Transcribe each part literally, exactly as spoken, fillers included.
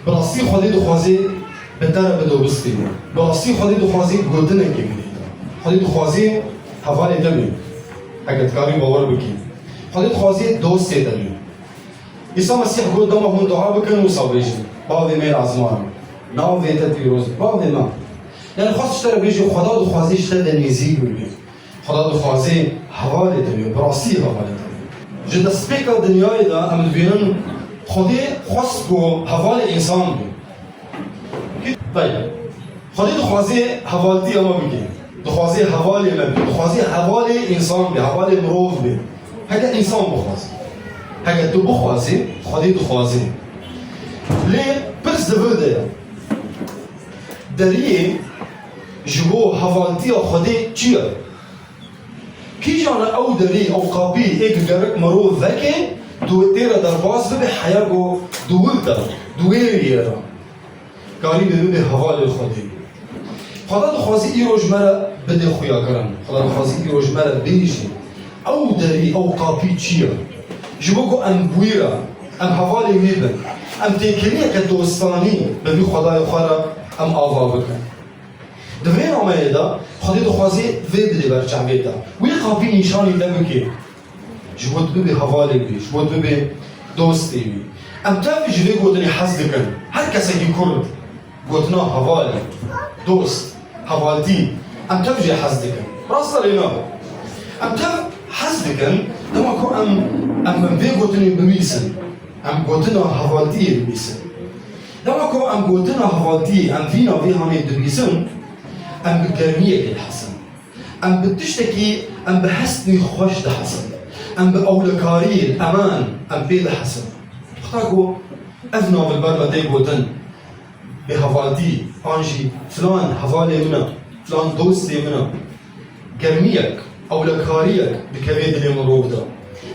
Bi rastî Xwedê dixwazê bi te re bidobistîne. Bi rastî Xwedê dixwazê gotinekê bidê te. Xwedê dixwazê hevalê te bê. Heke dikarî bawer bikî. Xwedê dixwazê dostê te bê. Îsa Mesîh got, dema hûn dua bikin wisa bêjin, Bavê me yê ezman, navê te pîroz be. Bavê me. Yani xwest ji te re bêjî, Xweda dixwazê ji te de nêzîk bibe. Xweda dixwazê hevalê te bê, bi rastî hevalê te bê. Ji destpêka dinyayê de em dibînin Xwedê xwest ku hevalê însan bê. Tayeb. Xwedê dixwazê hevaltiya me bike. Dixwazê hevalê me bê. Dixwazê hevalê însan bê, hevalê mirov bê. Heke însan bixwazê. Heke tu bixwazê, Xwedê dixwazê. Lê pirs di vir de ye. Deriyê ji bo hevaltiya Xwedê çi ye? Kîjan e ew derî, ew qapî ê ku gerek mirov veke, tu tê re derbas bibe, heya ku di wir de, di wê yê re karîbe bibe hevalê Xwedê. Xweda dixwazî îro ji me re bide xuyakirin. Xweda dixwazî îro ji me re bêjî, ew derî, ew qapî çi ye? Ji bo ku em bi wî re, em hevalê wî bin, em têkiliyeke dostanî bi vî Xwedayê xwe re em ava bikin. Di vê nameyê de Xwedê dixwazê vê bidê ber çavê te. Wî qapî nîşanî te bike. Ji bo tu bibê hevalê wî, ji bo tu bibê dostê wî. Em tev ji vê gotinê hez dikin. Her kesekî Kurd gotina hevalî, dost, hevaltî, em tev jê hez dikin. Rast e lê na? Em tev hez dikin, dema ku em, em, em vê gotinê binivîsin. Em gotina hevaltiyê dibîsin. Dema ku em gotina hevaltiyê, em vî navê hanê dibîsin, em bi germiyekê dihesin. Em bi tiştekî, em bi hestî xweş dihesin. Em bi ewlekariyê, eman, em pê dihesin. Wexta ku ev nav li ber me tê gotin, bi hevaltî, an jî filan hevalê min e, filan dostê min e, germiyek, ewlekariyek dikeve dilê mirov de.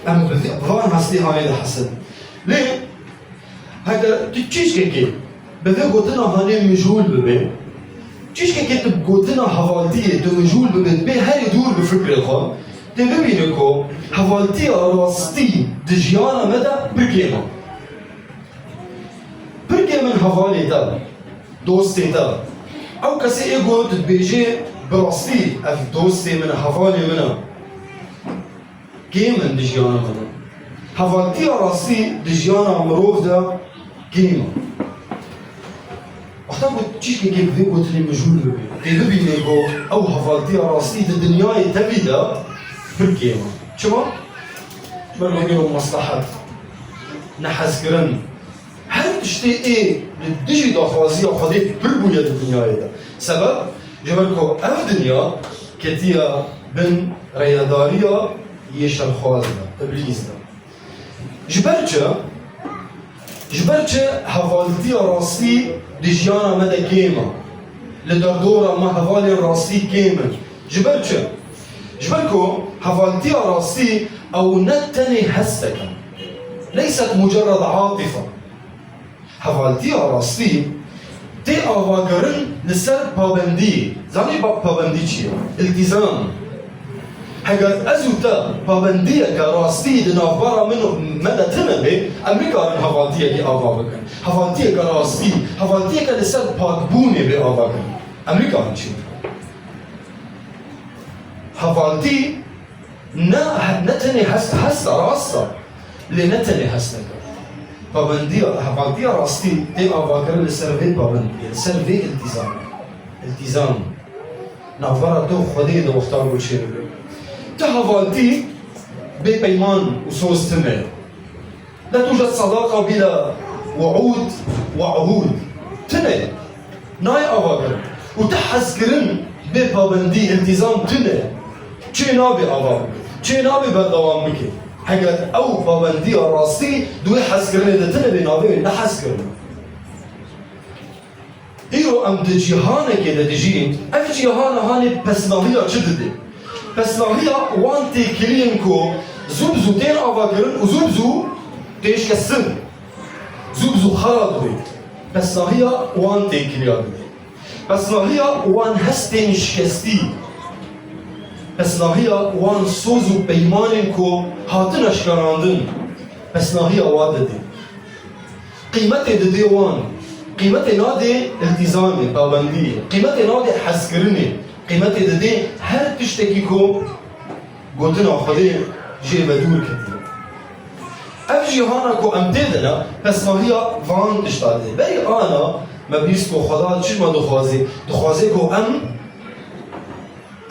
Em bi vê, bi van hestê hanê dihesin. Lê heger tu çîçkekê bi vê gotina hanê mijûl bibê, çîçkekê tu bi gotina hevaltiyê tu mijûl bibê, tu bê herî dûr bi fikrê xwe, tê bibîne ku hevaltiya rastî di jiyana me de pir kêm e. Pir kêm in hevalê te, dostê te. Ew kesê ê ku tu dibêjê, bi rastî ev dostê min e, hevalê min e. Kêm in di jiyana me de. Hevaltiya rastî di jiyana mirov de kêm e. Wexta ku çîçkekê bi vê gotinê mijûl bibe, tê bibîne ku ew hevaltiya rastî di dinyayê tevî de pir kêm e. Çima? Ji ber ku îro meslehet, nehezkirin, her tiştê ê li dijî daxwaziya Xwedê pir bûye di dinyayê de. Sebeb, ji ber ku ev dinya ketiye bin rêyedariya yê şerxwaz de, Îblîs de. Ji ber çi? Ji ber çi hevaltiya rastî di jiyana me de kêm e? Li derdora me hevalên rastî kêm in. Ji ber çi? Ji ber ku hevaltiya rastî ew ne tenê hestek e. Leyset mucerred atife. Hevaltiya rastî tê avakirin li ser pabendî. Zanî pa-, pabendî çi ye? Îltîzam. Heger ez û te pabendiyeke rastî di navbera min û me de tune be, em nikarin hevaltiyekê ava bikin. Hevaltiyeke rastî, hevaltiyeke li ser pakbûnê bê avakirin. Em nikarin çi bikin? Hevaltî ne, ne tenê hest, hest e, rast e. Lê ne tenê hestek e. Pabendiya, hevaltiya rastî tê avakirin li ser vê pabendiyê, li ser vê îltîzamê. Îltîzam. Navbera te û Xwedê de wexta ku çêdibe. Ti hevaltî bê peyman û soz tune. لا توجد صداقة بلا وعود وعهود. Tune. Nayê avakirin. Û ti hezkirin bê pabendî, îltîzam tune. Çê nabe ava bike. Çê nabe berdewam bike. Heger ew pabendiya rastî di wê hezkirinê de tune bê, navê wê ne hezkirin. Îro em di cîhanekê de dijîn, ev cîhana hanê pesnahiya çi dide? Pesnahiya wan têkiliyên ku zû bi zû tên avakirin û zû bi zû tê şikestin. Zû bi zû xera dibê. Pesnahiya wan têkiliya dide. Pesnahiya wan hestên şikestî. Pesnahiya wan soz û peymanên ku hatine şikarandin. Pesnahiya wa dide. Qîmetê didê wan. Qîmetê nadê iltîzamê, pabendiyê. Qîmetê nadê hezkirinê. Qîmetê didê her tiştekî ku gotina Xwedê jê vedûr ketiye. Ev cîhana ku em tê de ne, pesnahiya van tişta didê. Berî ana me bîst ku Xweda çima dixwazê? Dixwazê ku em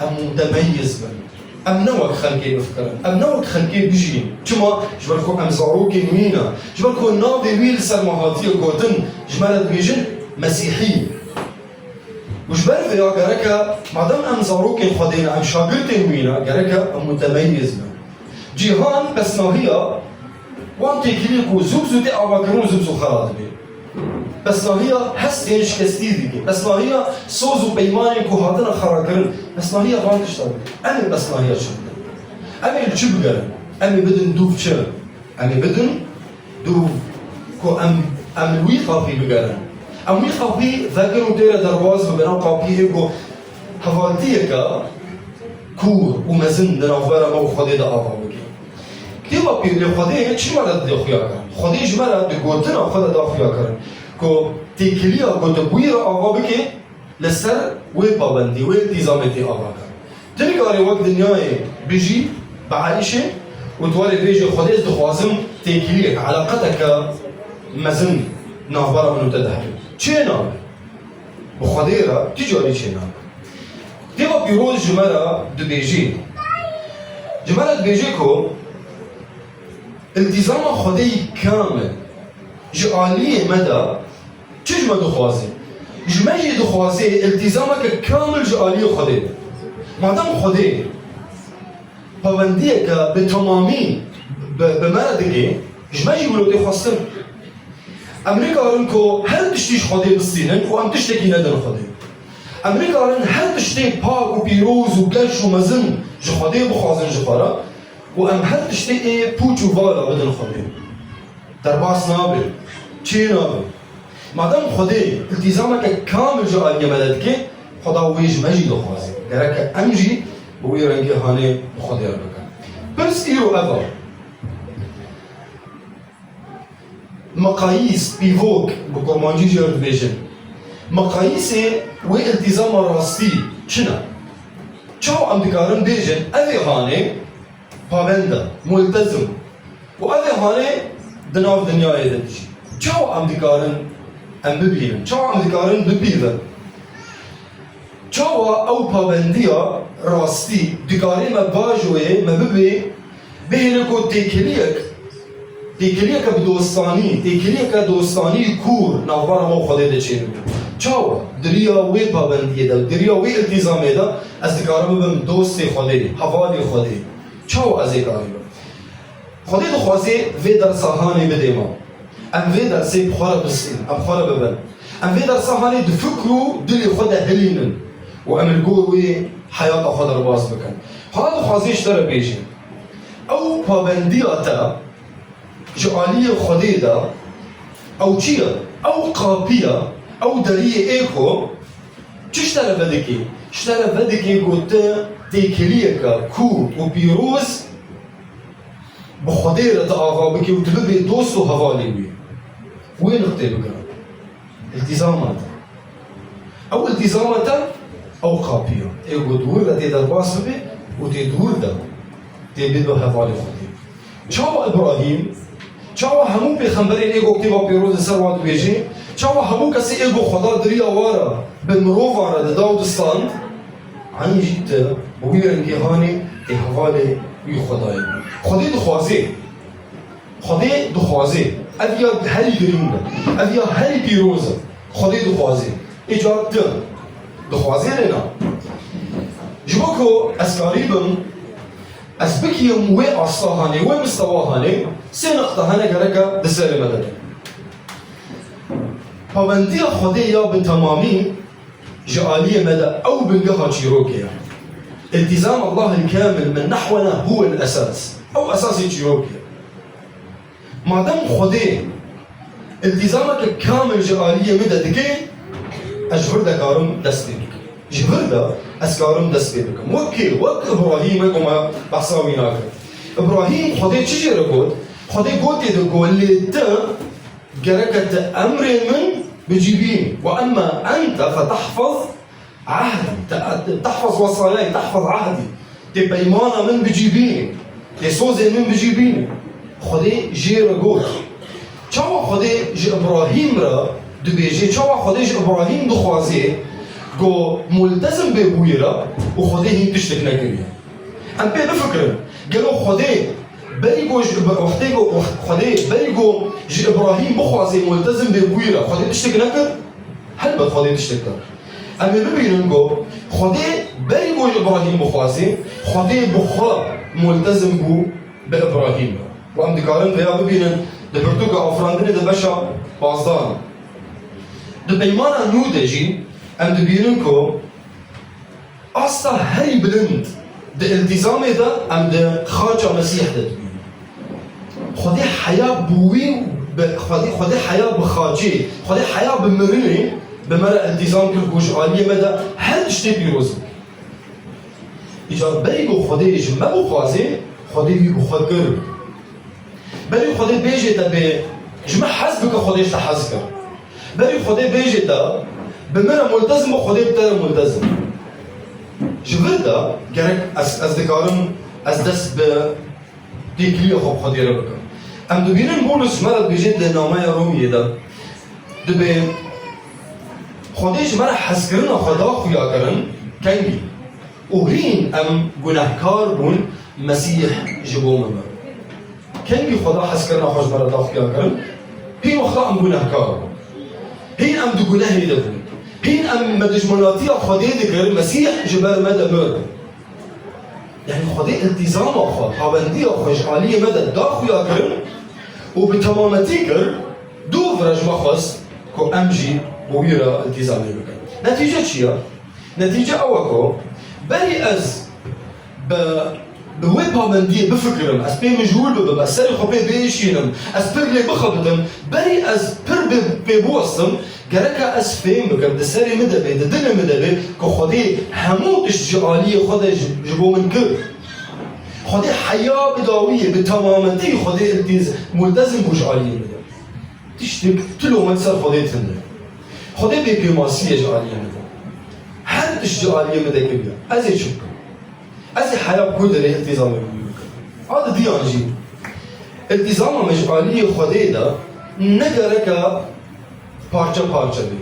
Em mutemeyiz bin. Em ne wek xelkê bifikirin. Em ne wek xelkê bijîn. Çima? Ji ber ku em zarokên wî ne. Ji ber ku navê wî li ser me hatiye gotin, ji me re dibêjin Mesîhî. Û ji ber vê ya gereke, madem em zarokên Xwedê ne, em şagirtên wî ne, gereke em mutemeyiz bin. Cîhan pesnahiya wan têkiliyê ku zû bi zû tê avakirin û zû bi zû xera dibe. Pesnahiya hestên şikestî dike. Pesnahiya soz û peymanên ku hatine xerakirin. Pesnahiya van tişta dike. Em ê pesnahiya çi bidin? Em ê li çi bigerin? Em ê bidin dûv çi? Em ê bidin dûv ku em, em li wî qapî bigerin. Em wî qapî vekin û tê re derbas bibin. Ew qapiyê ku hevaltiyeke kûr û mezin di navbera me û Xwedê de ava bike. Kitêba pîr lê Xwedê çi me re dide xuyakirin? Xwedê ji me re di gotina xwe de da xuyakirin ku têkiliya ku tu bi wî re ava bike, li ser wê pabendî, wê îltîzamê tê ava kirin. Tu nikarî wek dinyayê bijî, bi Aîşê û tu werê bêjî, Xwedê ez dixwazim têkiliyek, eleqeteke mezin navbera min û te de hebe. Çê nabe. Bi Xwedê re tu carî çênabe. Kitêba Pîroz ji me re dibêjê, ji me re dibêje ku îltîzama Xwedê yî kamil ji aliyê me de çi ji me dixwaze? Ji me jî dixwaze îltîzameke kamil ji aliyê Xwedê be. Madem Xwedê pabendiyeke bi temamî bi, bi me re dike, ji me jî wilo tê xwestin. Em nikarin ku her tiştî ji Xwedê bistînin û em tiştekî nedin Xwedê. Em nikarin her tiştê pak û pîroz û geş û mezin ji Xwedê bixwazin ji xwe re û em her tiştê ê pûç û vala bidin Xwedê. Derbas nabe, çê nabe. Madem Xwedê îltîzameke kamil ji aliyê me de dike, Xweda wê ji me jî dixwaze. Gereke em jî bi wî rengî hanê bi Xwedê re bikin. Pirs îro ev e. Meqayîs, pîvok, bi kurmancî jê re dibêjin. Meqayîsê wê îltîzama rastî çi ne? Çawa em dikarin bêjin, ev ê hanê pabend e, multezim, û ev ê hanê di nav dinyayê de dijî? Çawa em dikarin em bibînin? Çawa em dikarin bipîvin? Çawa ew pabendiya rastî dikarê me bajoyê me bibê, bihêle ku têkiliyek, têkiliyeke bi dostanî, têkiliyeke dostanî kûr navbera me û Xwedê de çêbibe? Çawa? Di riya wê pabendiyê de, di riya wê îltîzamê de ez dikarim bibim dostê Xwedê, hevalê Xwedê. Çawa ez ê karî bim? Xwedê dixwaze vê dersa hanê bidê me. Em vê dersê bi xwe re bistînin, em xwe re bibin. Em vê dersa hanê di fikr û dilê xwe de hilînin û em li gor wê heyata xwe derbas bikin. Xweda dixwaze ji te re bêje, ew pabendiya te ji aliyê Xwedê de, ew çi ye? Ew qapî ye, ew deriyê ê ku çi ji te re vedikê? Ji te re vedikê ku tu têkiliyeke kûr û pîroz bi Xwedê re tu ava bikî û tu bibê dost û hevalê wî. Wê niqtê bigirin. Îltîzama te. Ew îltîzama te, ew qapî ye. Ê ku di wir de tê derbas bibe û tê di wir de tê bibe hevalê Xwedê. Çawa Îbrahîm, çawa hemû pêxemberên ê ku kitêba pêroz li ser wan dibêje, çawa hemû kesê ê ku Xweda di riya wan re bi mirovan re dida û distand, Eynî jî tu bi wî rengî hanê tê hevalê wî Xwedayê bû. Xwedê dixwazê. Xwedê dixwazê. Ev ya herî girîng e. Ev ya herî pîroz e. Xwedê dixwazê. Îcar tu dixwazê lê na. Ji bo ku ez karî bim, ez bikiyim wê asta hanê, wê mistewa hanê, sê niqte hene gereke di serê me de bin. Pabendiya Xwedê ya bi temamî ji aliyê me de ew bingeha çîrokê ye. İltizam Allahil kamil min nahwena huwel esas. Ew esasê çîrokê ye. Madem Xwedê îltizameke kamil ji aliyê min de dike, ez ji vir de karim dest pê bikim. Ji vir de ez karim dest pê bikim. Wek kê? Wek Îbrahîm e ku me behsa wî nakir. Îbrahîm Xwedê çi jê re got? Xwedê gotê de got, lê tu gereke tu emrên min bicîbîn. Ve emme ente fetehfez ahdî. Te-, tehfez wesayayî, tehfez ahdî. Tê peymana min bicîbînî. Tê sozên min bicîbînî. Xwedê jê re got. Çawa Xwedê ji Îbrahîm re dibêje, çawa Xwedê ji Îbrahîm dixwaze ku multezim bê bi wî re û Xwedê hîn tiştek nekiriye? Em pê bifikirin. Gelo Xwedê berî ku ji, wextê ku, wext-, Xwedê berî ku ji Îbrahîm bixwaze multezim bê bi wî re, Xwedê tiştek nekir? Helbet Xwedê tiştek kir. Em ê bibînin ku Xwedê berî ku ji Îbrahîm bixwaze, Xwedê bi xwe multezim bû bi Îbrahîm re. Û em dikarin vêya bibînin di pirtûka Afirandinê de beşa pazdeh. Di Peymana Nû de jî em dibînin ku asta herî bilind di îltîzamê de em di xaça Mesîh de dibînin. Xwedê heya bi wî, bi, Xwedê, Xwedê heya bi xacê, Xwedê heya bi mirinê bi me re îltîzam kir ku ji aliyê me de her tiştê pîroz bike. Îcar berî ku Xwedê ji me bixwaze, Xwedê wî bi xwe kir. Berî Xwedê bêjê te bê, ji me hez bike, Xwedê ji te hez kir. Berî Xwedê bêjê te, bi min re multezim be, Xwedê bi te re multezim. Ji vir de gerek ez, ez dikarim, ez dest bi têkiliya xwe bi Xwedê re bikim. Em dibînin Pawlos ji me re dibêje di nameya Romiyê de, dibê Xwedê ji me re hezkirina xwe da xuyakirin, kengî? Û hîn em gunehkar bûn, Mesîh ji bo me mir. Kengî Xweda hezkirina xwe ji me re da xuyakirin? Hîn wexta em gunehkar bûn. Hîn em di gunehê de bûn. Hîn em me dijminatiya Xwedê dikir, Mesîh ji ber me de mir. Yanî Xwedê îltîzama xwe, pabendiya xwe ji aliyê me de da xuyakirin û bi temametî kir, dûv re ji me xwest ku em jî bi wî re îltîzamê bikin. Netîce çi ye? Netîce ew e ku berî ez bi, bi wê pabendiyê bifikirim, ez pê mijûl bibim, ez serê xwe pê biêşînim, ez pir lê bixebitim, berî ez pir bê, pê biwestim, gereke ez fêm bikim, di serê min de bê, di dilê min de bê ku Xwedê hemû tişt ji aliyê xwe de ji, ji bo min kir. Xwedê heya bi dawiyê, bi temametî Xwedê îltîz-, multezim bû ji aliyê min de. Tiştek tu lomek ser Xwedê tune. Xwedê bêpêmasî ye ji aliyê min de. Her tişt ji aliyê min de kiriye. Ez ê çi bikim? Ez ê heya bi ku derê îltîzamê bi wî bikim? A di diyan jî, îltîzama me ji aliyê Xwedê de ne gereke parçe parçe bê.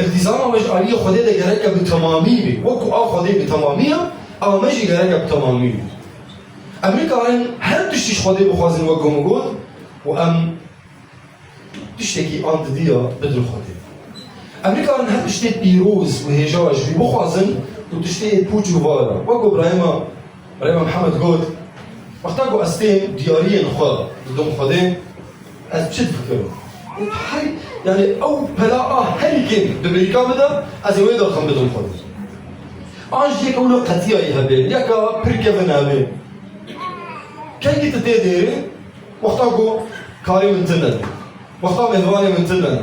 Îltîzama me ji aliyê Xwedê de gereke bi temamî bê. Wekî a Xwedê bi temamî ye, a me jî gereke bi temamî bê. Em nikarin her tiştî ji Xwedê bixwazin, wek ku min got, û em tiştekî an didiya bidin Xwedê. Em nikarin her tiştê pîroz û hêja ji wî bixwazin û tiştê pûç û var e. Wek ku birayê me, birayê me Mihemed got, wexta ku ez têm diyariyên xwe didim Xwedê, ez çi difikirim? Her, yanî ew pela a herî kêm di bêrîka min de, ez ê wê derxim bidim Xwedê. An jî yek ewlo qetiyayî hebe, yeka pir kevin hebe. Kengî tu tê dêrê, wexta ku karê min tune, wexta mêvanê min tune,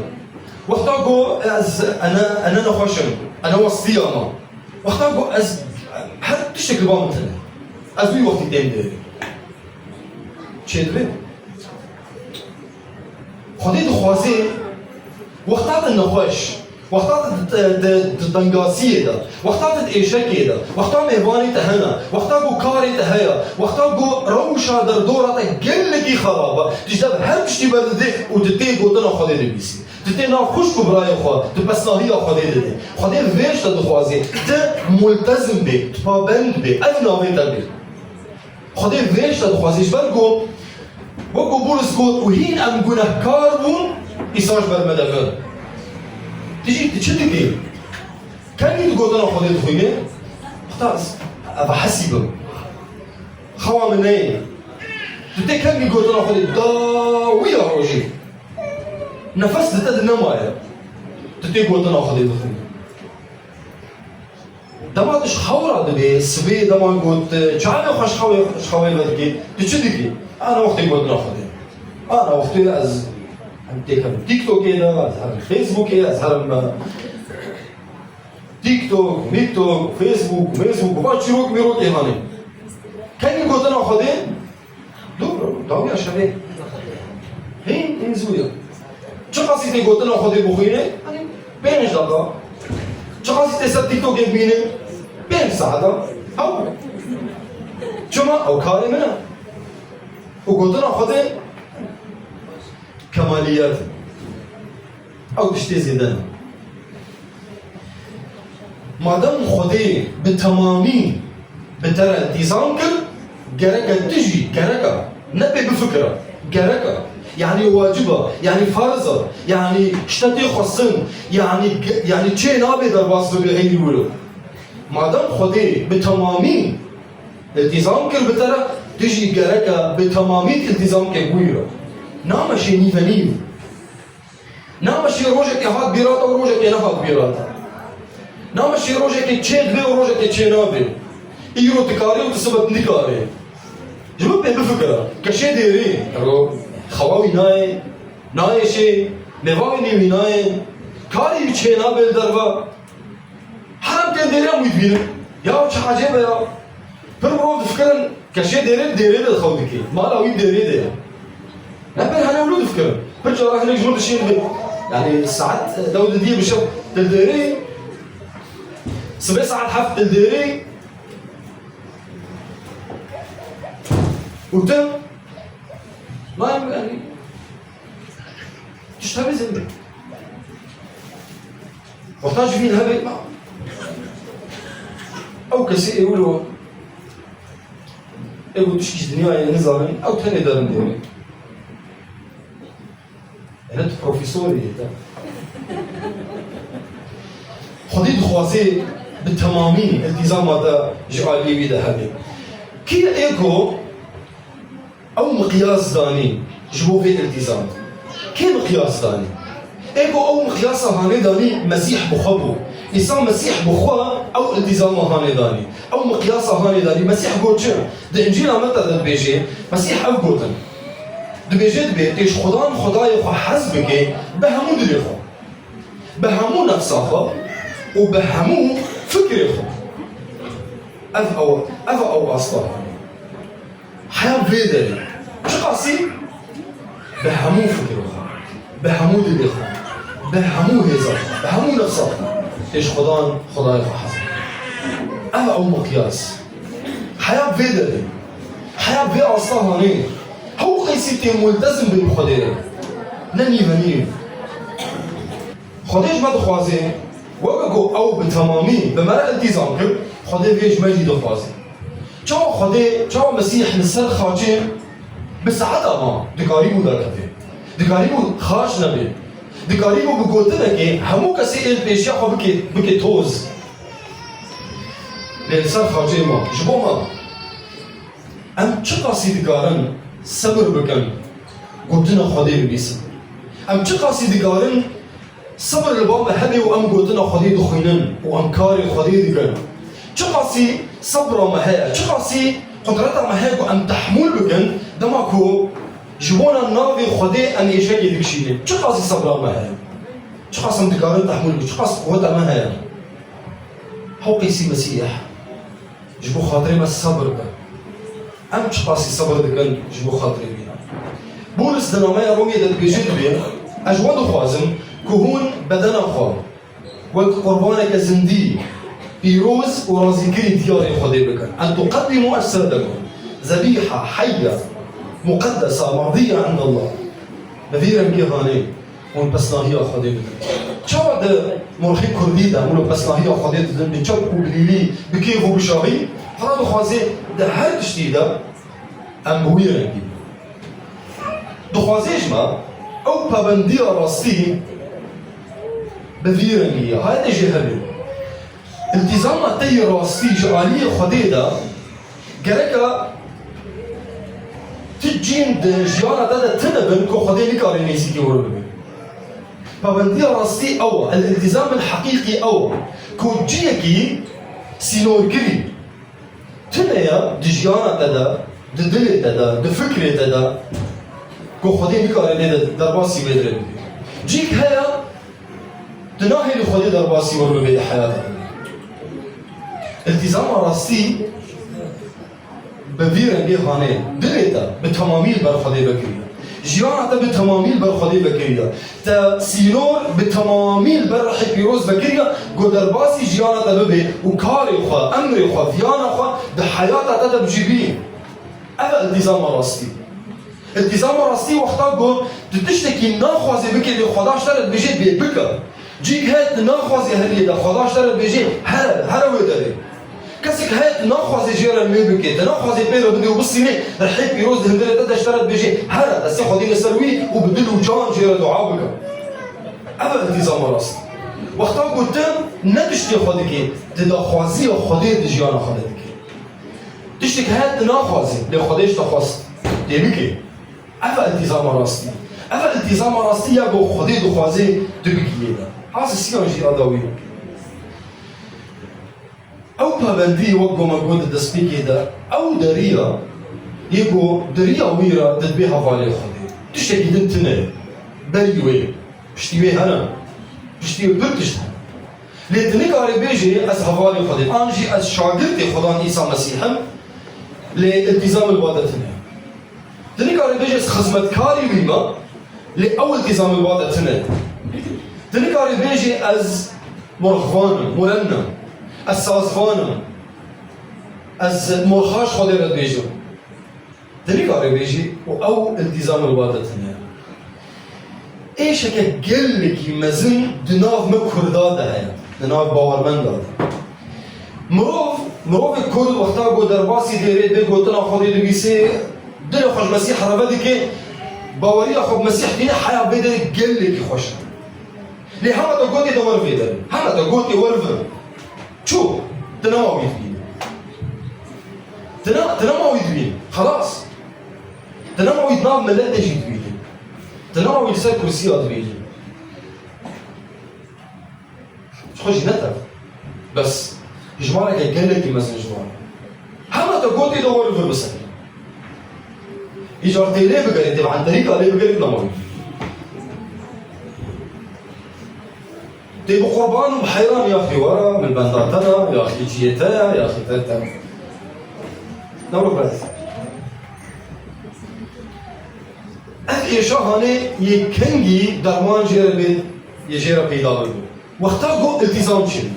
wexta ku ez ene, ene nexweş im, ene westiya me, wexta ku ez her tiştek li ba min tune, ez wî wextî têm dêrê. Çêdibe? Xwedê dixwaze wexta tu nexweş, wexta tu di, di, di tengasiyê de, wexta tu di êşekê de, wexta mêvanê te hene, wexta ku karê te heye, wexta ku rewşa derdora te gelekî xerab e, tu ji te her tiştî berdidê û tu tê gotina Xwedê dibîsî. Tu tê nav xwişk û birayê xwe, tu pesnahiya Xwedê didê. Xwedê vê ji te dixwaze, tu multezim bê, tu pabend bê, ev navê te bê. Xwedê vê ji te dixwaze, ji ber ku, wek ku Pawlos got, û hîn em gunehkar bûn, Îsa ji ber me de mir. Tu jî, tu çi dikî? Kengî tu gotina Xwedê dixwînî? Wexta ez, ev hesî bim. Xewa min neyê. Tu tê kengî gotina Xwedê? Dawiya rojê. Nefes di te de nemaye. Tu tê gotina Xwedê dixwînî. Dema tu ji xew radibê, sibê dema got, çavê xwe ji xewê, ji xewê vedikê, tu çi dikî? Ana wextê gotina Xwedê. Ana wextê ez hem têkevim TikTokê de, ez herim Facebookê, ez herim, e, TikTok, MikTok, Facebook, mêsbûk, va çîrok mîrokê hanê. Kengî gotina Xwedê? Dobro, dawiya şevê. Hîn, hîn zû ye. Çiqasî tê gotina Xwedê bixwîne? Pênc deqa. Çiqasî tê ser TikTokê bimîne? Pênc saeta. Hew. Çima? Ew karê min e. Û gotina Xwedê kemaliyet. Ew tiştê zêde ne. Madem Xwedê bi temamî bi te re întîzam kir, gerek e tu jî, gerek e, ne pê bifikire, gerek e. Yanî wacib e, yanî farz e, yanî ji te tê xwestin, yanî ge-, yanî çê nabe derbas bibe xeyrî wilo. Madem Xwedê bi temamî întîzam kir bi te re, tu jî gerek e bi temamî întîzam ke wî re. Nameşê nîvenîv. Nameşê rojekê hat bîra te û rojekê nehat bîra te. Nameşê rojekê çê dibe û rojekê çê nabe. Îro dikarê û tu sibe nikarê. Ji min pê bifikire, keşê dêrê, ero, xewa wî nayê, nayê şê, mêva wî nî wî nayê, karê wî çê nabe li derve. Heram tên dêrê em wî dibînin. Ya çi ecêb e ya. Pir mirov difikirin keşê dêrê, dêrê de xew dike. Mala wî dêrê de ye. Ne pir hene wilo difikirin. Pir cara hinek ji min dişên bi. Yanî saet dew didiyê bi şev dil dêrê. Sibê saet heft dil dêrê. Û tu? Nayê yanî. Tişt hebe zindî. Wexta ji vîn hebe ma. Ew kesê ê wilo. Ê ku tişkî ji dinyayê nizanin, ew tenê derin dêrê. Ene tu profesorî yê te. Xwedî dixwazê bi temamî iltîzama te ji aliyê wî de hebe. Kî ê ku ew miqyas danî ji bo vê iltîzam? Kê miqyas danî? Ê ku ew miqyasa hanê danî, Mesîh bi xwe bû. Îsa Mesîh bi xwe ew iltîzama hanê danî. Ew miqyasa hanê danî. Mesîh got çi? Di Încîla Meta de dibêje, Mesîh ew gotin. Dibêje, dibê, tê ji Xudan Xwedayê xwe hez bike bi hemû dilê xwe, bi hemû nefsa xwe û bi hemû fikrê xwe. Ev ew, ev ew asta hanê. Heya vê derê. Çiqasî? Bi hemû fikra xwe, bi hemû dilê xwe, bi hemû hêza xwe, bi hemû nefsa xwe tê ji Xudan, Xwedayê xwe hez. Ev ew miqyas. Heya vê derê. Heya vê asta hanê. Hew qeysî tê multezim bê bi Xwedê re. Ne nîvenîv. Xwedê ji me dixwaze, weke ku ew bi temamî bi me re iltîzam kir, Xwedê vê ji me jî dixwaze. Çawa Xwedê, çawa Mesîh li ser xaçê bi saeta ma dikarîbû derkeve? Dikarîbû xaç nebe. Dikarîbû bi gotinekê hemû kesê ê li pêşiya xwe bike, bike toz. Lê li ser xaçê ma, ji bo me, em çiqasî dikarin sebir bikin, gotina Xwedê binîsin? Em çiqasî dikarin Sibir li ba me hebe û em gotina Xwedê dixwînin û em karê Xwedê dikin. Çiqasî sebra me heye, çiqasî qudreta me heye ku em tehmûl bikin, dema ku ji bona navê Xwedê em êşekê dikişînin. Çiqasî sebra me heye. Çiqas em dikarin tehmûl bikin, çiqas quweta me heye. Hew qeysî Mesîh. Ji bo xatirê me sebir be. Em çiqasî sebir dikin ji bo xatirê wî? Pûlis di nameya Romyê de dibêje, dibê, ez ji we dixwazim ku hûn bedena xwe wek qurbaneke zindî, pîroz û razîkirî diyarê Xwedê bikin. En tuqeddimu ecsedekum zebîha heyya muqeddesa mardîya indallah. Bi vî rengê hanê. Hûn pesnahiya Xwedê bidin. Çawa di morxê kurdî de hûn pesnahiya Xwedê didin, bi çep û bi lîlî, bi kêf û bi şahî? Xweda dixwaze di her tiştî de em bi wî rengî bin. Dixwaze ji me ew pabendiya rastî bi vî rengî ye. Hayde jê hebe. Îltîzama te yê rastî ji aliyê Xwedê de gereka tu cîn di jiyana te de tune bin ku Xwedê nikare nêzîkî wir bibe. Pabendiya rastî ew e, el-îltîzam el-heqîqî ew e ku ciyekî sînorkirî tune ye di jiyana te de, di dilê te de, di fikrê te de ku Xwedê nikare lê de derbasî wê dirê bibe. Cîk heye, Tu nahêlî Xwedê derbasî wir bibe di heyata te de. Îltîzama rastî bi vî rengê hanê, dilê te bi temamî li ber Xwedê vekirî. Jiyana te bi temamî li ber Xwedê vekiriye. Te sînor bi temamî li ber Rihê Pîroz vekiriye, ku derbasî jiyana te bibe û karê xwe, emrê xwe, viyana xwe di heyata te de bi cî bî. Ev e îltîzama rastî. Îltîzama rastî wexta ku tu tiştekî naxwazê bikê, lê Xweda ji te re dibêje bê bike. Cîk heye tu naxwazê heriyê de, Xweda ji te re dibêje here, here wê derê. Kesek heye tu naxwazê jê re lê bikê, tu naxwazê pê re bidê û bisînê, Rihê Pîroz di hundirê te de ji te re dibêje here, destê xwe dîne ser wî û bi dil û can jê re dua bike. Ev e îltîzama rastî. Wexta ku tu ne tiştê xwe dikê, tu daxwaziya Xwedê di jiyana xwe de dikê. Tiştek heye tu naxwazî, lê Xwedê ji te xwest, tê bikê. Ev e îltîzama rastî. Ev e îltîzama rastî ya ku Xwedê dixwaze tu bikî yê de. Asisiyan jî a dawî. Ew pabendî wek ku me got di destpêkê de, ew deriya yê ku deriya wî re tu dibê hevalê Xwedê. Tiştekî din tune ye. Berî wê. Piştî wê hene. Piştî wê pir tişt hene. Lê tu nikarî bêjî ez hevalê Xwedê, an jî ez şagirtê Xwedan Îsa Mesîh im, lê îltîzam li ba te tune. Tu nikarî bêjî ez xizmetkarî wî me, lê ew îltîzam li ba te tune. Tu nikarî bêjî ez morxvan im, murennim, ez sazvan im, ez morxa ji Xwedê re dibêjim. Tu nikarî bêjî û ew îltîzam li ba te tune. Êşeke gelekî mezin di nav me Kurda de heye, di nav bawermenda de. Mirov, mirovê Kurd wexta ku derbasî dêrê bê gotina Xwedê dibîsê, dilê xwe ji Mesîh re vedike, baweriya xwe bi Mesîh tîne, heya vê derê gelekî xweş e. Lê hema te gotê de wer vê derê. Hema te gotê wer vir. Çû. Tu nema wî dibînî. Tu ne, tu nema wî dibînî. Xelas. Tu nema wî di nav milet de jî dibînî. Tu nema wî li ser kursiya dibînî. Ji xwe jî ne tev. Bes. Hijmareke gelekî mezin ji wan. Hema te gotê de wer vir bisekine. Îcar tê lê bigerî, tê bi enterîka lê bigerî, nema wî. Tê bi qurban û bi heyran, yaxî were, min benda te ne, yaxî ciyê te ye, yaxî te te. Ne were bes. Ev êşa hanê yê kengî derman jê re bê, yê jê re peyda bibe. Wexta ku îltîzam çêbû.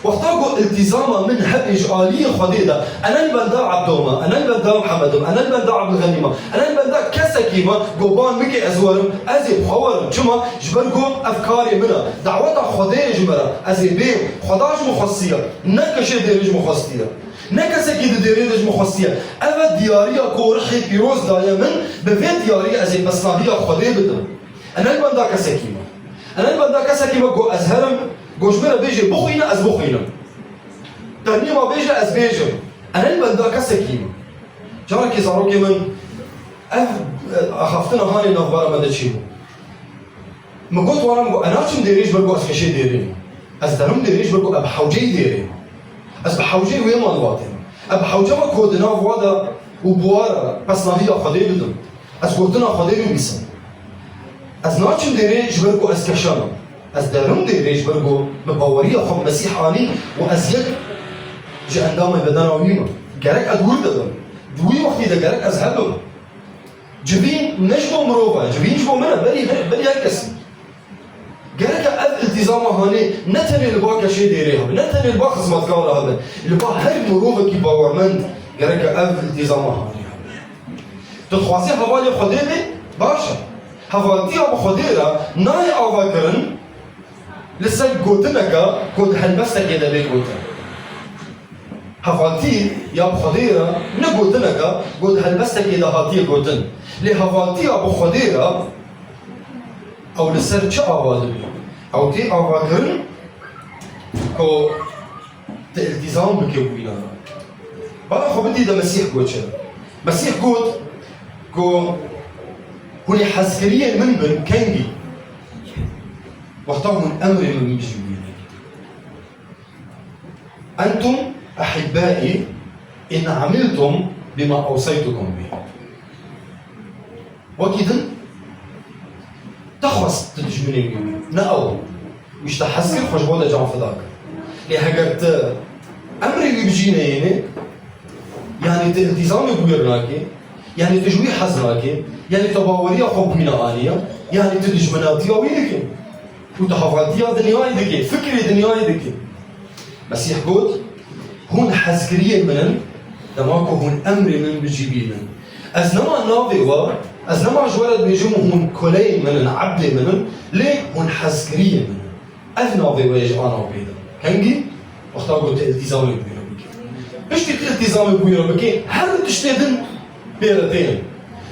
Wexta ku îltîzama min hebê ji aliyê Xwedê de, ene li benda Ebdo me, ene li benda Mihemed im, ene li benda Ebdulxenî me, ene li benda kesekî me, ku ban bike ez werim, ez ê bi xwe werim. Çima? Ji ber ku ev karê min e. Daweta Xwedê ye ji me re. Ez ê bêm. Xweda ji min xwestiye. Ne keşê dêrê ji min xwestiye. Ne kesekî di dêrê de ji min xwestiye. Ev e diyariya ku Rihê Pîroz daye min, bi vê diyariyê ez ê pesnahiya Xwedê bidim. Ene li benda kesekî me. Ene li benda kesekî me ku ez herim, ku ji min re bêje bixwîne, ez bixwînim. Ternîma bêje, ez bêjim. Ene li benda kesekî me. Carekê zarokê min ev, e, axaftina hanê navbera me de çêbû. Min got wana, min got, ez naçim dêrê ji ber ku ez keşê dêrê me. Ez derim dêrê ji ber ku ez bi hewceyî dêrê me. Ez bi hewceyî wê malbatê me. Ez bi hewce me ku di nav wa de û bi wa re pesnahiya Xwedê bidim. Ez gotina Xwedê bibîsim. Ez naçim dêrê ji ber ku ez keşe me. Ez derim dêrê ji ber ku min baweriya xwe bi Mesîh anî û ez yek ji endamên bedena wî me. Gerek ez wir de bim. Di wî wextî de gerek ez hebim. Civîn ne ji bo mirov e, civîn ji bo min e, berî her, berî her kesî. Gereke ev îltîzama hanê ne tenê li ba keşê dêrê hebe, ne tenê li ba xizmetkara hebe, li ba her mirovekî bawermend gereke ev îltîzama hanê hebe. Tu dixwazî hevalê Xwedê bê, baş e. Hevaltiya bi Xwedê re nayê avakirin li ser gotineke ku di helbestekê de bê gotin. Hevaltî ya bi Xwedê re ne gotineke ku di helbestekê de hatiye gotin. Lê hevaltiya bi Xwedê re ew li ser çi ava dibe? Ew tê avakirin ku tu îltîzam bike bi wîna re. Bala xwe bidî de Mesîh got çi? Mesîh got ku hûn ê hezkiriyên min bin kengî. Wexta hûn emrê min bijî wî. Entum ehibbâî in amiltum bima awsaytukum bih. Wekî din te xwest tu dijminê wî bî, ne ew. Wî ji te hez kir, xwe ji bo te can fida kir. Lê heger tu emrê wî bijî neyênê, yanî tu îltîzamê bi wî re nakê, Yanî tu ji wî hez nake, yanî tu baweriya xwe bi wî neaniye, yanî tu dijminatiya wî dike. Û tu hevaltiya dinyayê dike, fikrê dinyayê dike. Mesîh got, hûn hezkiriyên min in, dema ku hûn emrê min bicîbînin. Ez nema navê we, ez nema ji we re dibêjim hûn koleyên min in, ebdê min in, lê hûn hezkiriyên min in. Ev navê we yê ji ana pê de. Kengî? Wexta ku tu îltîzamê bi wî re bikî. Piştî tu îltîzamê bi wî re bikî, her tiştê din pê re tên.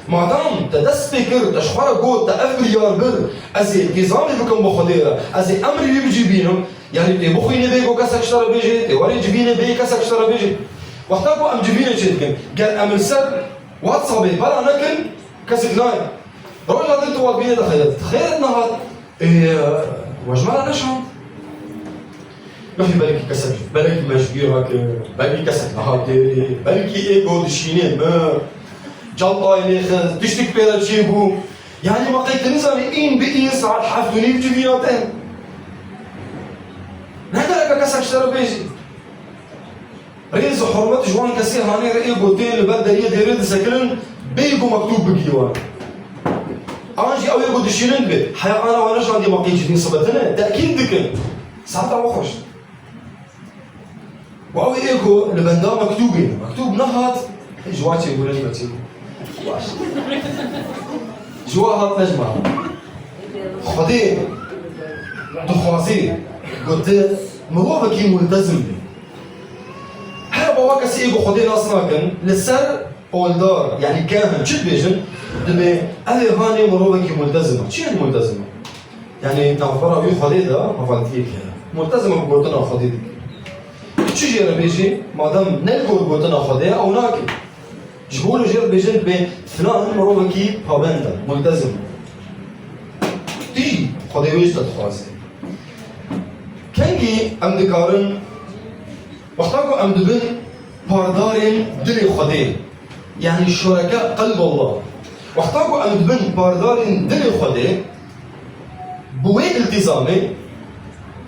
Madam te dest pê kir, te ji xwe re got, te ev biryar bir, ez ê îltîzamê bikim bi Xwedê re, ez ê emrê wî bicîbînim, yanî tê bixwînê bê ku kesek ji te re bêjê, tê werê civînê bê kesek ji te re bêjê. Wexta ku em civînê çêdikin, ger em li ser WhatsAppê bela nekin, kesek nayê. Roja din tu wan bînê de xeyret. Xeyret nehat. Ê, we ji me re neşand. Wexî belkî kesek, belkî me ji bîr rakir, belkî kesek nehat dêrê, belkî ê got dişînê mi, cantayê lê xist, tiştik pê re çêbû. Yanî me qey tu nizanî în bi în saet heft û nîv civîna te. Ne gereke kesek ji te re bêjî. Rêz û hurmet ji wan kesê hanê re ê ku tên li ber deriyê dêrê disekinin, bêyî ku mektûb bigihî wan. An jî ew ê ku dişînin dibe, heya ana wan neşandiye me qey civîn sibe tune, tekîd dikin. Saeta we xweş. Û ew ê ku li benda mektûbê, mektûb nehat, ji wan çêbûne ji me çêbû. Baş. Ji wan hat ne ji me. Xwedê dixwazê ku tu mirovekî multezim bî. Here bawa kesê ê ku Xwedê nas nakin, li ser oldar, yanî kehin çi dibêjin, dibê ev ê hanê mirovekî multezim e. Çi ye multezim e? Yanî navbera wî Xwedê de hevaltiyek heye. Multezim e bi gotina Xwedê dike. Tu çi jê re bêjî, madem ne li gor gotina Xwedê ye, ew nake. Ji bo li jê re dibêjin dibê filan mirovekî pabend e, multezim e. Dijî Xwedê wê ji te dixwaze. Kengî em dikarin, wexta ku em dibin pardarên dilê Xwedê, yanî şureka qelballah. Wexta ku em dibin pardarên dilê Xwedê, bi wê îltîzamê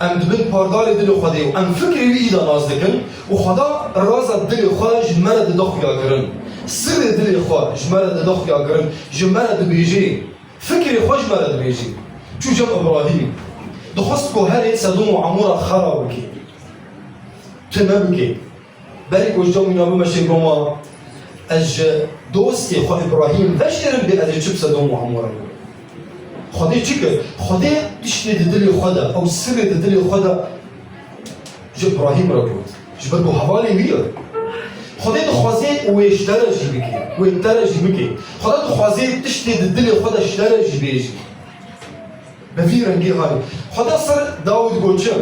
em dibin pardarê dilê Xwedê û em fikrê wî îda nas dikin û Xweda raza dilê xwe ji me re dide xuyakirin. Sirrê dilê xwe ji me re dide xuyakirin, ji me re dibêjê. Fikrê xwe ji me re dibêjî. Çû cem Îbrahîm. Dixwest ku herê Sedûm û Emûra xera bike. Tune bike. Berî ku ji cem wîna bimeşê goma, ez ji dostê xwe Îbrahîm veşêrim bê ez ê çi bi Sedûm û Emûra bikim. Xwedê çi kir? Xwedê tiştê di dilê xwe de, ew sirrê di dilê xwe de ji Îbrahîm re got. Ji ber ku hevalê wî ye. Xwedê dixwaze wê ji te re jî bike, wê te re jî bike. Xweda dixwaze tiştê di dilê xwe de ji te re jî bêjî. Bi vî rengî hanî. Xweda ser Dawid got çi?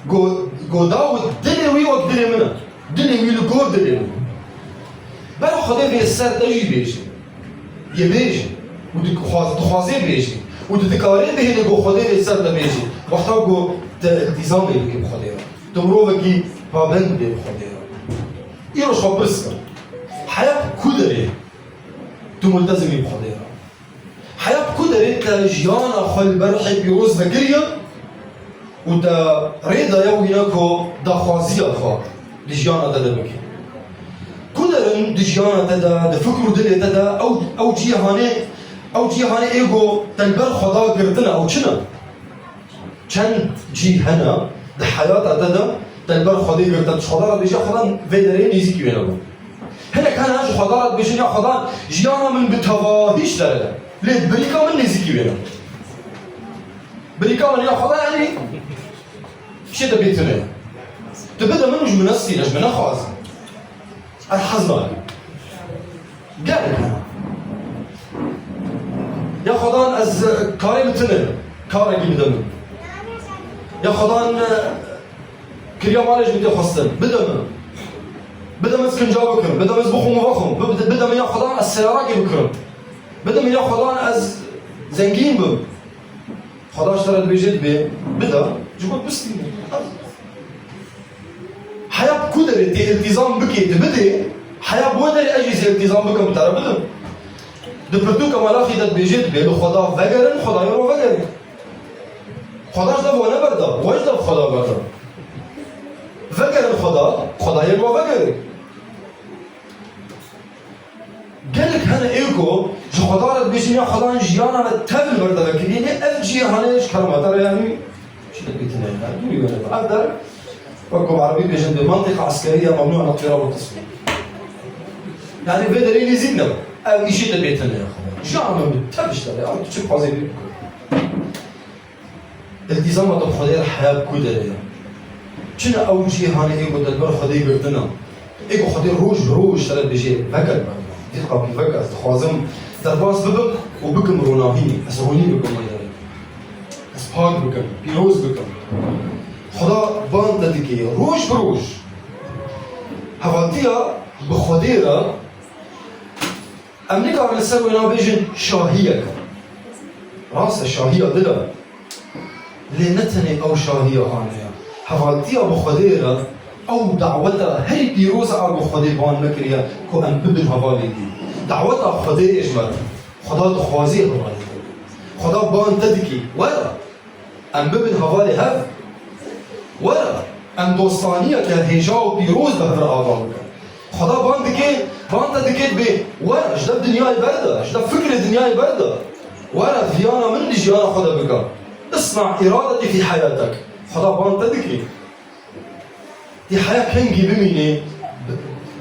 Got, got Dawid dilê wî wek dilê min e. Dilê wî li gor dilê min e. Bera Xwedê vê ser te jî bêjî. Yê bêjî. Û dixwaz-, dixwazê bêjî. Û tu dikarê bihêlî ku Xwedê vê ser te bêjî. Wexta ku te îltîzamê bikî bi Xwedê re. Tu mirovekî pabend bê bi Xwedê re. Îro ji xwe pirs ke. Heya ku derê tu multezimî bi Xwedê re. Heya ku derê te jiyana xwe li ber Rihê Pîroz vekiriye û te rê daye wîna ku daxwaziya xwe di jiyana te de bike. Ku derin di jiyana te de, di fikr û dilê te de, ew, ew cîhanê, ew cîhanê ê ku te li ber Xweda girtine, ew çi ne? Çend cî hene di heyata te de te li ber Xwedê girtin, tu ji Xweda re dibêjî, ya Xweda vê derê nêzîkî wê nebim. Hinek hene ji Xweda re dibêjin, ya Xweda jiyana min bi tevahî ji te re ye. Lê birîka min nêzîkî wê nebim. Birîka min ya Xweda, yanî şê te bê tune. Tu bide min û ji min nestîne, ji min nexwaze. Ez hez nakim. Gelek hene. Ya Xwedan ez, e, karê min tune, karekî bide min. Ya Xwedan, e, kiriya malê ji min tê xwestin, bide min. Bide min ez kinca bikim, bide min ez bixwim û vexwim, bi-, bide, bide min ya Xwedan ez seyarakê bikirim. Bide min ya Xwedan ez zengîn bim. Xweda ji te re dibêje, dibê, bide, ji bo bistîne. Heya ku derê tê îltîzam bikê, tu bidê, heya bo derê ez jî zê îltîzam bikim, te re bidim. Di pirtûka Melaxî de dibêje, dibê, li Xweda vegerin, Xwedayê ro vegerê. Xweda ji dev we neberda, we ji dev Xweda berda. Vegerin Xweda, Xwedayê ro vegerê. Gelek Xwedan jiyana me tev li ber de vekirî, lê ev cîhanê ji kerema te re, yanî, çi dibîtine, yanî, dûrî were. Ev der, wek ku bi erebî bêjin, bi mantiqa eskerî ya memnû an iqtîrab û teslim. Yanî, vê derê nêzîk ne. Ev îşî dibîtine ya Xwedan. Jiyana me bi tev ji te re, ew tu çi dixwazî bî. Îltîzama te bi Xwedê re heya ku derê ye. Çi ne ew cîhanê ê ku te li ber Xwedê girtina. Ê ku Xwedê roj bi roj te re dibêje, veke li ber min. Dîqa bî, veke, ez dixwazim derbas bibim û bikim ronahî. Ez ronî bikim wê derê. Ez pak bikim, pîroz bikim. Xweda ban te dike, roj bi roj. Hevaltiya bi Xwedê re Em nikarin li ser wêna bêjin şahiyek e. Rast e, şahiya dil e. Lê ne tenê ew şahiya hane ye. Hevaltiya bi Xwedê re ew daweta herî pîroz e, a ku Xwedê ban me kiriye ku em bibin hevalê wî. Daweta Xwedê ye ji me re. Xweda dixwazê hevalê te. Xweda ban te dikî. Were. Em bibin hevalê hev. Were, em dostaniyeke hêja û pîroz bi hev re ava bikin. Xweda ban dike, ban te dike dibê, were, ji dev dinyayê berde, ji dev fikrê dinyayê berde. Were, viyana min di jiyana xwe de bike. Isna îradetî fî heyatek. Xweda ban te dike. Tê heya kengî bimînê,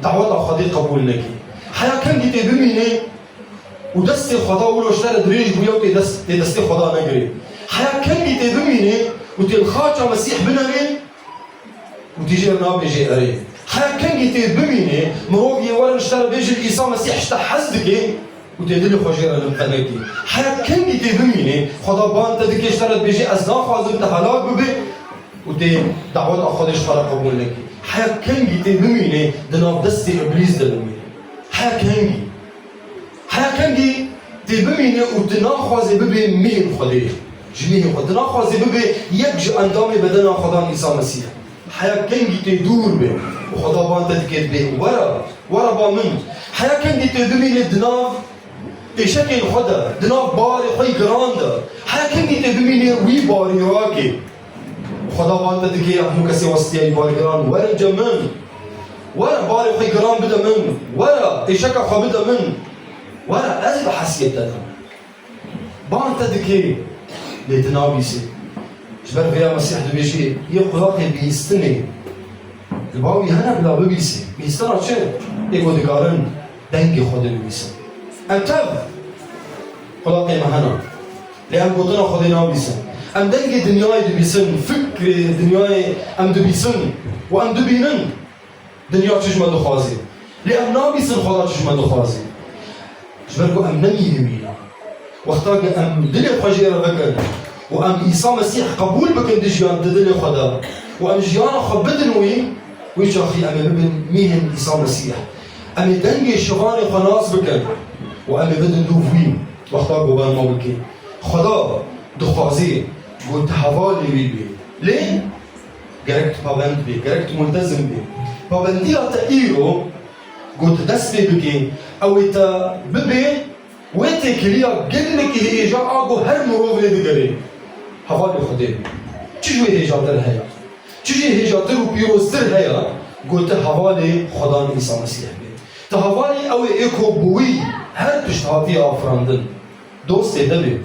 daweta Xwedê qebûl nekî. Heya kengî tê bimînê û destê Xweda wilo ji te re dirêj bûye û tê dest, tê destê Xweda negirê. Heya kengî tê bimînê û tê li xaça Mesîh binerê û tê jê re nabêjê erê. Heya kengî tê bimînê, mirov yê werin ji te re bêjin Îsa Mesîh ji te hez dike, û tê dilê xwe jê re limqe nekî. Heya kengî tê bimînê, Xweda ban te dike ji te re dibêje, ez naxwazim te helak bibe û tê daweta Xwedê ji te re qebûl nekî. Heya kengî tê bimînê, di nav destê Îblîs de bimînê. Heya kengî. Heya kengî tê bimînê û tu naxwazê bibê mihên Xwedê. Ji mihê xwe. Tu naxwazê bibê yek ji endamê bedena Xwedan Îsa Mesîh. Heya kengî tê dûr be û Xweda ban te dike dibê, were, were ba min. Heya kengî tê bimînê di nav êşekên xwe de, di nav barê xwe yî giran de. Heya kengî tê bimînê wî barî rake. Xweda ban te dike ya hemû kesê westiya yî barî giran, werin cem min. Were barê xwe yî giran bide min. Were êşeka xwe bide min. Were ez bi hesiyê te de me. Ban te dike, lê tu nabîsî. Ji ber vêya Mesîh dibêjî, yê qulaqê bihîstinê li ba wî hene bila bibîsî. Bihîstina çi? Ê ku dikarin dengê Xwedê bibîsin. Em tev qulaqê me hene. Lê em gotina Xwedê nabîsin. Em dengê dinyayê dibîsin, fikrê dinyayê em dibîsin û em dibînin. Dinya çi ji me dixwazê? Lê em nabîsin Xweda çi ji me dixwazê. Ji ber ku em ne mîhê wî ne. Wexta ku em dilê xwe jê re vekin û em Îsa Mesîh qebûl bikin di jiyan, di dilê xwe de û em jiyana xwe bidin wî, wî çaxî em ê bibin mîhên Îsa Mesîh. Em ê dengê şivanê xwe nas bikin û em ê bidin dûv wî wexta ku ber me bikê. Xweda dixwazê ku tu hevalê wî bî. Lê Gerek tu pabend bî, gerek tu multezim bî. Pabendiya te îro, ku tu dest pê bikî, ew ê te bibê wê têkiliya gelekî hêja a ku her mirov lê digerê. Hevalê Xwedê bî. Çi ji wê hêjatir heye? Çi jî hêjatir û pîroztir heye, ku tu hevalê Xwedan Îsa Mesîh bî? Tu hevalê ew ê ê ku bi wî her tişt hatiye afirandin. Dostê te bê.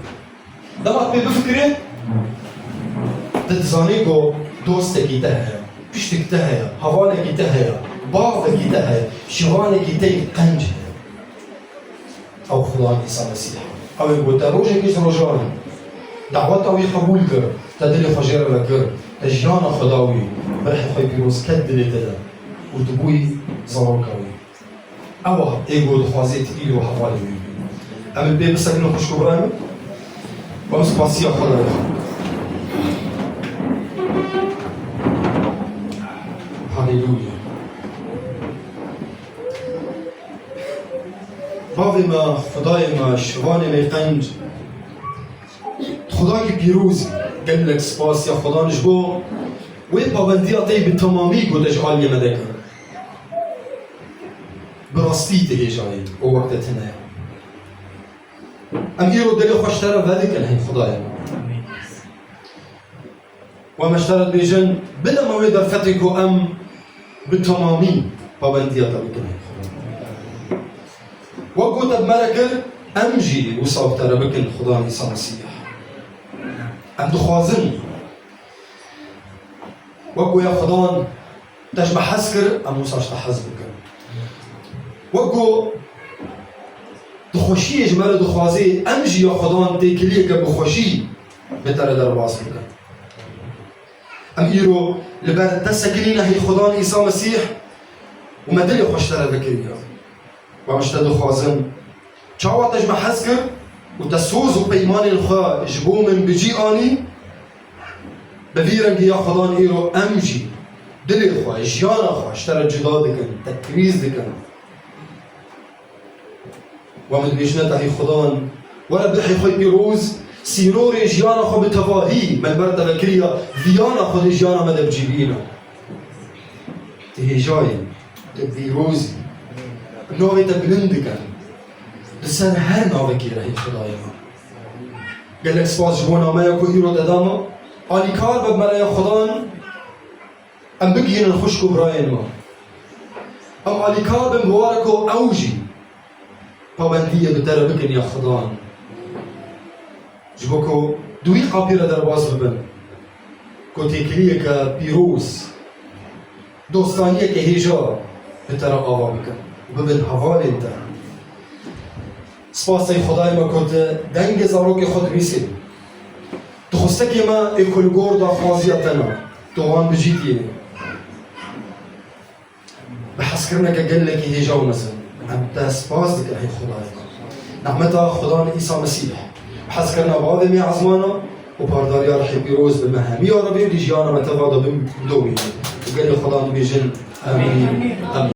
Dema tu pê bifikirî, tu dizanî ku dostekî te heye, piştik te heye, hevalekî te heye, bavekî te heye, şivanekî te yî qenc heye. Ew Xudan Îsa Mesîh. Ew ê ku te rojekî ji rojan daweta wî qebûl kir, te dilê xwe jê re vekir, te jiyana xwe da wî, bi rihê xwe pîroz ket dilê te de û tu bûyî zaroka wî. Ewa ê ku dixwazê tu îro hevalê wî bî. Em ê pê bisekinin xwişk û birayê min. Em spasiya Xwedê re. Haleluya. Bavê me, Xwedayê me, şivanê me qenc. Xwedayê pîroz, gelek spasiya Xwedan ji bo wê pawendiya te yê bi temamî ku te ji aliyê me de kir. Bi rastî tu hêjayî û wek te tune ye. Em îro dilê xwe ji te re vedikin, hey Xwedayê me. Û em ji te re dibêjin, bide me wê derfetê ku em bi temamî pawendiya te bikin, hey Xwedayê me. Wek ku te bi me re kir, Em jî wisa bi te re bikin Xudan Îsa Mesîh. Em dixwazin. Wek goya Xudan te ji me hez kir, em wisa ji te hez bikin. Wek ku di xweşiyê ji me re dixwazê, em jî ya Xudan têkiliyeke bi xweşî bi te re derbas bikin. Em îro li ber te sekinîne hey Xudan Îsa Mesîh û me dilê xwe ji te re vekiriye. Û em ji te dixwazin, çawa te ji me hez kir û te soz û peymanên xwe ji bo min bi cî anî, bi vî rengî ya Xudan îro em jî dilê xwe, jiyana xwe ji te re cuda dikin, te kirîz dikin. Wa min dibêjine te hey Xudan, were bi ruhê xwe pîroz, sînorê jiyana xwe bi tevahî me li ber te vekiriya, viyana xwe di jiyana me de bi cî bîne. Tu hêja yî, tu pîroz î. Navê te bilind dikin. Di ser her navekî re hey Xwedayê me. Gelek spas ji bo nameya ku îro te da me. Alîkar be bi me re ya Xudan. Em bigihînin xwişk û birayên me. Em alîkar bin bi were ku ew jî pabendiyê bi te re bikin ya Xudan. Ji bo ku di wî qapî re derbas bibin. Ku têkiliyeke pîroz, dostaniyeke hêja bi te re ava bikin. Bibin hevalên te. Spas ey Xwedayê me ku tu dengê zarokê xwe dinivîsî. Tu xwestekê me ê ku li gor daxwaziya te ne, tu wan bi cî tînî. Bi hezkirineke gelekî hêja û mezin. Em te spas dikin hey Xwedayê me. Nehmeta Xudan Îsa Mesîh, bi hezkirina Bavê me ya ezmana û pardariya Rihê Pîroz bi me hemiya re bê, di jiyana me teva de bin domîne. Û gelê Xudan dibêjin, Amîn. Amîn.